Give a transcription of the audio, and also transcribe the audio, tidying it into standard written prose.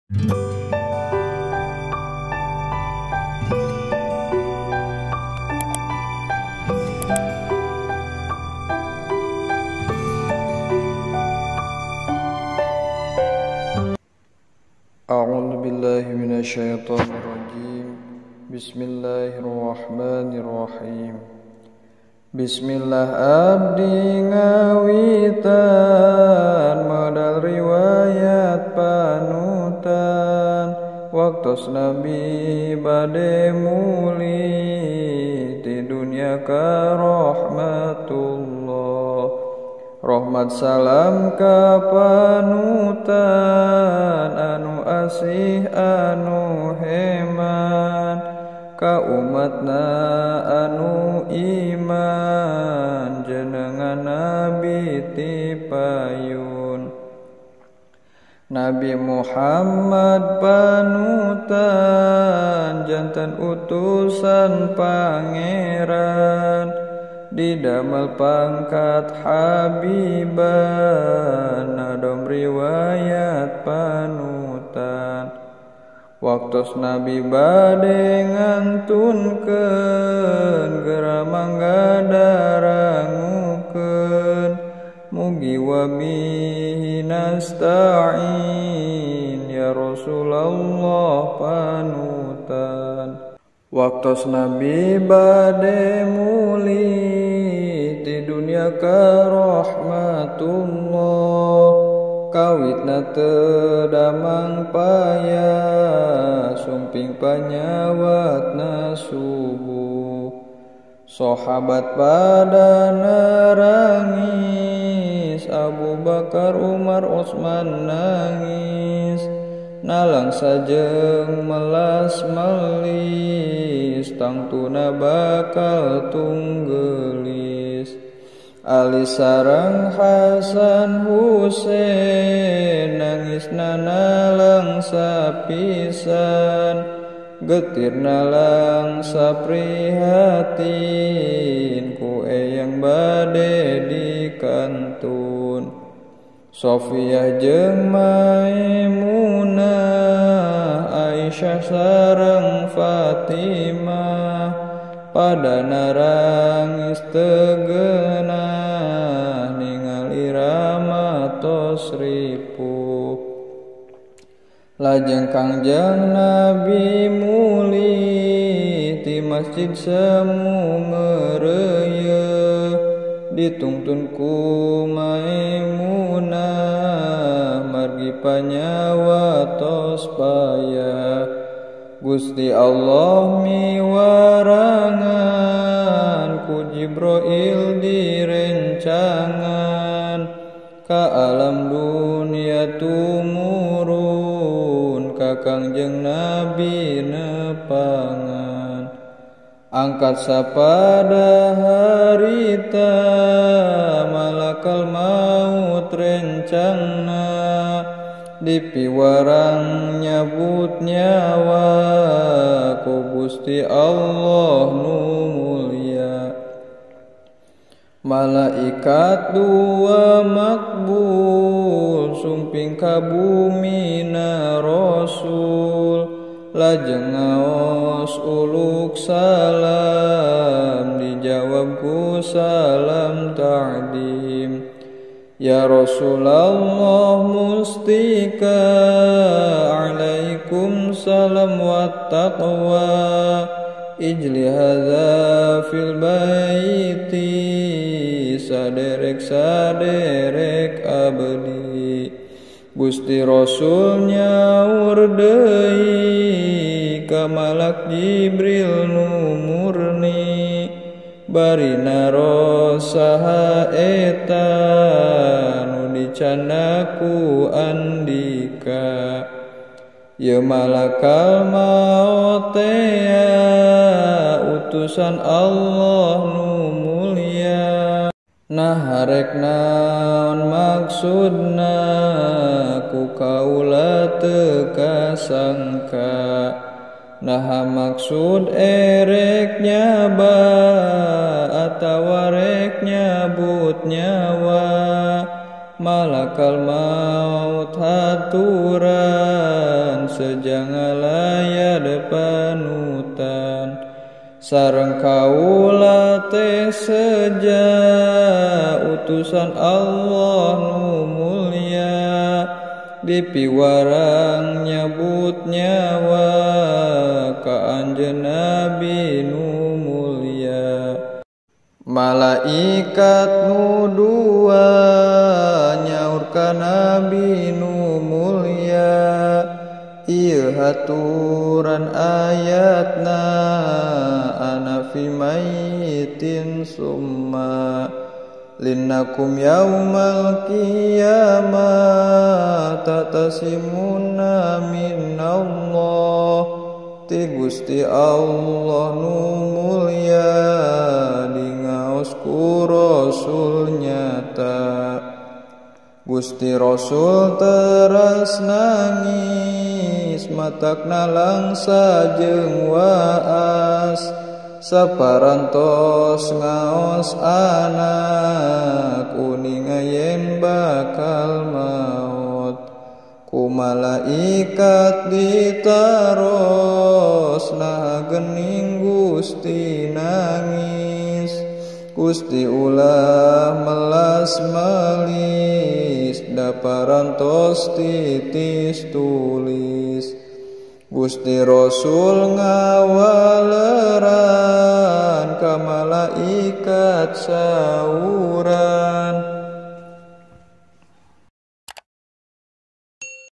A'udzu billahi minasyaitonir rajim. Bismillahirrahmanirrahim. Bismillah abdi ngawitan modal riwayat panutan waktos Nabi bade muli di dunia ka rahmatullah. Rahmat salam ka panutan anu asih anu heman ka umatna anu iman jenengan Nabi tipayun. Nabi Muhammad panutan jantan utusan pangeran didamel pangkat habiban nadom riwayat panutan. Waktos Nabi bade ngantunkeun geura mangga darangukeun mugi wabihi nasta'in ya Rasulullah panutan. Waktos Nabi bade muli di dunia ka rahmatullah kawitna teu damang paya sumping panyawatna subuh. Sahabat pada narangis Abu Bakar Umar Utsman nangis nalang sajeng melas melis tangtuna bakal tunggelis. Ali sareng Hasan Husein nangis nalang sapisan getir nalang saprihatin ku eyang bade dikantun. Sofiyah jeung Maimunah Aisyah sareng Fatimah pada narangis tegenah ningali rama tos ripuh. Lajeng Kangjeng Nabi muli ti masjid semu ngeureuyeut ditungtun ku Maimunah margi panyawa tos payah. Gusti Allah miwarangan ku Jibril direncangan ka alam dunia tumurun ka Kangjeng Nabi nepangan. Angkat sapada harita malakal maut rencangna dipiwarang nyabut nyawa ku Gusti Allah nu mulia. Malaikat dua makbul sumping ka bumina Rasul lajeng ngaos uluk salam dijawab ku salam ta'dim. Ya Rasulullah mustika alaikum salam wa taqwa ijli hadza fil baiti saderek saderek abdi. Gusti Rasul nyaur deui ka malak Jibril nu murni bari naros saha eta nu dicanda ku andika. Ye malakal maut utusan Allah nu mulia. Nah harek naon maksudna ku kaula teu kasangka. Nah maksud erek nyaba atawa rek nyabut nyawa malakal maut haturan seja ngalayad panutan. Sareng kaula teh seja utusan Allah nu mulia, dipiwarang nyabut nyawa ka anjeun Nabi nu mulia. Malaikat nu dua nyaur ka Nabi nu mulia, ieu haturan ayatna ana fi maitin summa linnakum yaumal qiyamah tatasimuna minallah. Ti Gusti Allah nu mulia dingaos ku Rasul nyata. Gusti Rasul teras nangis matakna langsa jeung waas, saparantos ngaos anak uninga yen bakal maot. Ku malaikat ditaros nah gening Gusti nangis, Gusti ulah melas melis daparantos titis tulis. Gusti Rasul ngawaleran ka malaikat sauran,